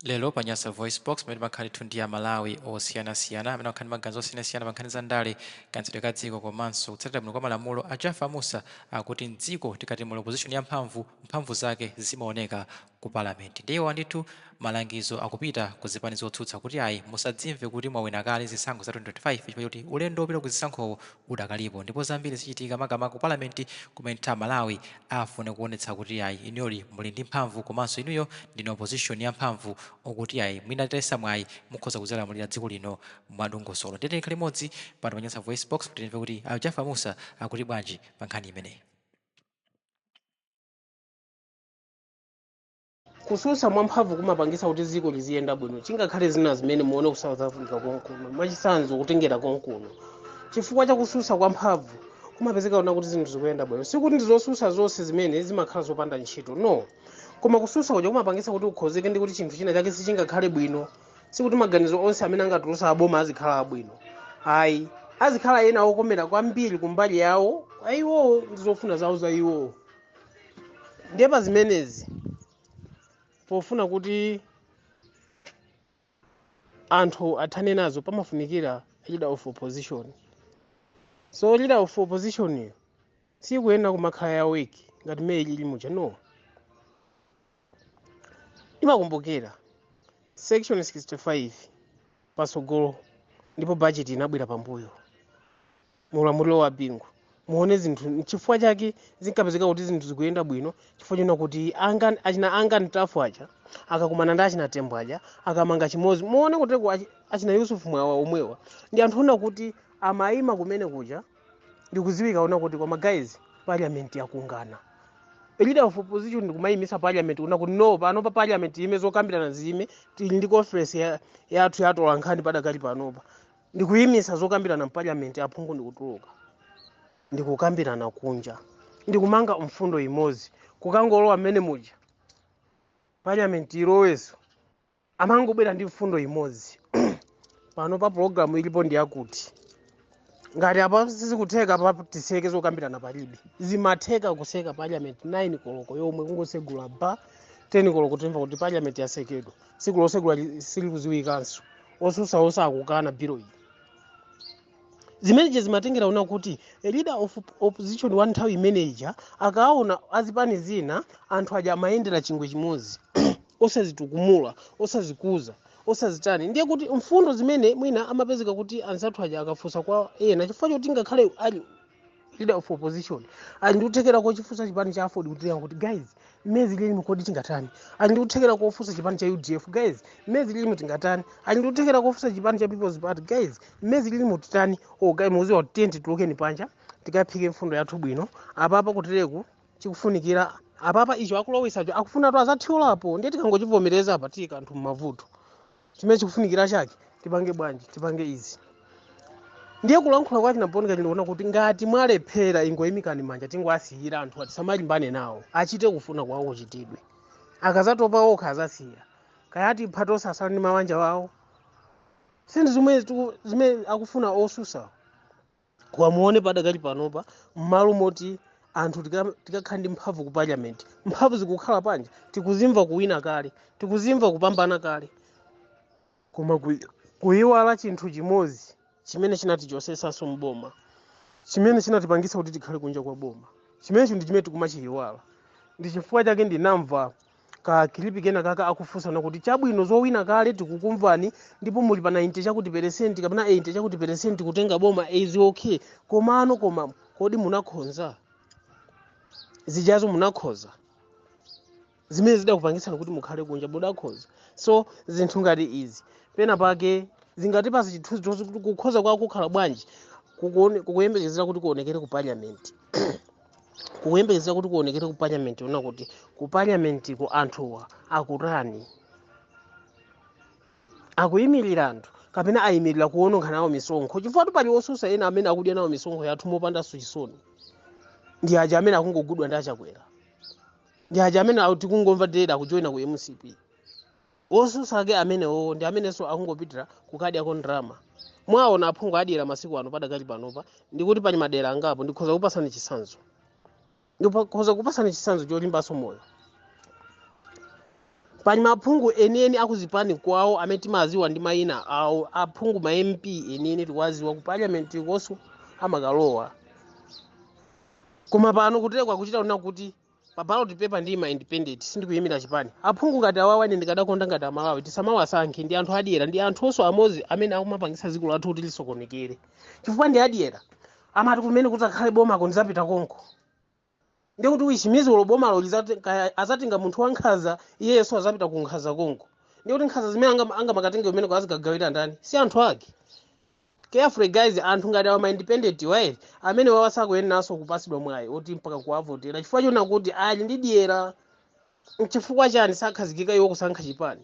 Lero pa Nyasa VoiceBox, pamene timakhala ndithu ndi Amalawi osiyanasiyana amene amakhala ndi maganizo osiyanasiyana pa nkhani za ndale, kayendetsedwe ka dziko komanso kutsatira bwino kwa malamulo, a Jaffer Mussa akuti m'dziko tikati muli opposition yamphamvu, mphamvu zake zimaoneka ku Parliament. Ndiye iwowa ndithu malangizo akupita ku zipani zotsutsa kuti ayi, musadzimve kuti mwawina kale zisankho za 2025 chifukwa choti ulendo wopita ku zisankhowo udakalipo ndipo zambiri zichitika makamaka ku Parliament kumene Amalawi afune kuonetsa kuti ayi, inuyoli muli ndi mphamvu komanso inuyo ndinu opposition yamphamvu okuti ayi, mwina titayesa mwayi mukhoza kudzalamulira dziko lino mwadongosolo. Ndiye tikhale limodzi pano pa Nyasa VoiceBox kuti timve kuti a Jaffer Mussa akuti bwanji pa nkhani imeneyi. Kususa mwamphamvu kumapangisa kuti dziko liziyenda bwino. Chingakhale zina zimene muone ku South Africa konkuno, mwachisanzo kutengera konkuno, chifukwa cha kususa kwa mphamvu kumapezeka kuona kuti zinthu zikuyenda bwino. Sikuti ndi zosusa zonse zimene zimakhala zopanda ntchito, no, koma kususa kuja kumapangisa kuti ukhozeke ndi kuti chinthu china chake sichingakhale bwino. Sikuti maganizo onse amene angatulusa aboma azikhala abwino, ayi, azikhala ena okomera kwambiri kumbali yawo ayiwowo ndi zofuna zawo za iwowo. Ndiye pa zimenezi, pofuna kuti anthu athane nazo, pamafunikira leader of opposition. So leader of opposition iyo sikuyenera kumakhala ya weak ngati mmene ilili muja, no. Imakumbukira section 65 pasogolo, ndipo budget inabwera pambuyo muulamuliro wa Bingu. Muone zinthu, chifukwa chake zinkapezeka kuti zinthu zikuyenda bwino, chifukwa chona kuti achina anga Ntafu aja akakumana ndi achina Tembo aja, akamanga chimodzi. Muone kuteko achina Yusuf Mwawa omwewa ndi anthu ona kuti amayima kumene kuja ndikuziwika ona kuti koma guys, parliament yakungana. A leader of opposition ndikumayimisa parliament kuna kuti no, pano pa parliament ime, zokambirana zime, tili ndi conference yathu yatola nkhani padakali panopa. Ndikuyimisa zokambirana mparliament, aphungu ndikutuluka, ndikukambirana kunja, ndikumanga mfundo imodzi. Kukangolowa mmene muja parliament iloweso, amangobwera ndi mfundo imodzi: pano pa program ilipo ndi yakuti ngati apa sizikutheka, pa tiseke zokambirana. Palibe, zimatheka kuseka parliament 9 koloko yomwe kungosegula ba 10 koloko timva kuti parliament yasekedwa. Tsiku losegula silikuziwikanso. Osusa osakukana biro iyi. Zimeneje zimatengera una kuti a leader of opposition wa nthawi imeneja akaona azipani zina, anthu aja amayendera chingwe chimodzi, osazitukumula, osazikuza, osazitani. Ndiye kuti mfundo zimene mwina amapezeka kuti anzathu aja akafunsa kwa ena, chifukwa choti ngakhale ali leader of opposition ali ndi kuthekera kochifunsa chipani cha AFORD kuti kuti guys, mmezi lilimo kodi tingatani? Ali ndi kuthekera kofunsa chipani cha UDF, guys, mmezi lilimo tingatani? Ali ndi kuthekera kofunsa chipani cha People's Party, guys, mmezi lilimo titani? Oh guys, muziwa kuti tiyeni titulukeni panja tikaphike mfundo yathu bwino. Apapa kutereku chikufunikira apapa icho akulowesacho akufuna to azathyolapo, ndiye tikangochivomereza apa tiyika anthu mmavuto. Chimene chikufunikira chake tipange bwanji? Tipange izi. Ndiye kulankhula kwa chinaponeka ndikuona kuti ngati mwalephera, ingoyimikani manja, tingoasiyira anthu atisamalimbane nawo, achite kufuna kwawo kuchitidwe. Akazatopa okha azasiya, kayati phatonse asala ndi mawanja wawo. Sinthu zimwe zimene akufuna osusa kwamuone padakali panopa, m'malo moti anthu tikakhala ndi mphamvu ku parliament, mphamvu zikukhala panja. Tikuzimva kuwina kale, tikuzimva kupambana kale, koma kuyiwala chinthu chimodzi chimene chinatichosesanso mboma, chimene chinatipangisa kuti tikhale kunja kwa boma. Chimenecho ndi chimene tikumachiyiwala. Ndi chifukwa chake ndinamva ka clip kena kaka akufunsana kuti chabwino, zowina kale tikukumvani, ndipo muli pa 90 chakuti percent kapena 80 chakuti percent kutenga boma is okay, komano koma kodi munakhonza zijazo? Munakhoza zimene zidakupangisani kuti mukhale kunja? Mudakhoza? So zinthu ngati izi pena pake zingatipase chithunzi kuti kukhoza kwako kukhala bwanji. Kukuyembekezera kuti kuonekere ku parliament, kukuyembekezera kuti kuonekere ku parliament, una kuti ku parliament ku anthuwa akutani? Akuyimirira anthu kapena ayimirira kuwononga nawo misonkho? Chifukwa pali osusa ena amene akudya nawo misonkho yathu mopandanso chisoni. Ndi aja amene akungogudwa ndi achakwera, ndi aja amene tikungomva deda akujoyina ku MCP. Osusa ake amenewo ndi amenenso akungopitira kukadyako ndalama. Mwaona aphungu adyera masiku ano padakali panopa, ndikuti pali madera angapo. Ndikhoza kupasani chitsanzo, ndikhoza kupasani chitsanzo cholimbanso moyo. Pali maphungu enieni akuzipani kwawo amene timaziwa ndi mayina awo, aphungu, ma MP enieni tikuwaziwa, ku parliament konso amakalowa. Koma pano kutekwa kuchita kuna kuti pa ballot paper ndi ma independent, sindikuyimira chipani. Aphungu ngati awawa, ine ndikadakonda ngati Amalawi tisamawasankhe. Ndi anthu adyera, ndi anthu onso amodzi amene akumapangisa dziko lathu kuti lisokonekere, chifukwa ndi adyera. Amati kumene kuti akhale bomako ndizapita konko, ndikuti wishimizi ulo bomalo azatenga munthu wankhanza, iyeyenso azapita ku nkhanza konko. Ndikuti nkhanza zimene angamakatenge kumeneko azikagawira ndani? Si anthu ake? Careful guys, anthu ngati awa, ma independent waere amene wawa sakuyeneranso kupasidwa mwayi oti mpaka kuwavotera, chifukwa chona kuti ali ndi dyera. Chifukwa chani sakhazikika iwo kusankha chipani?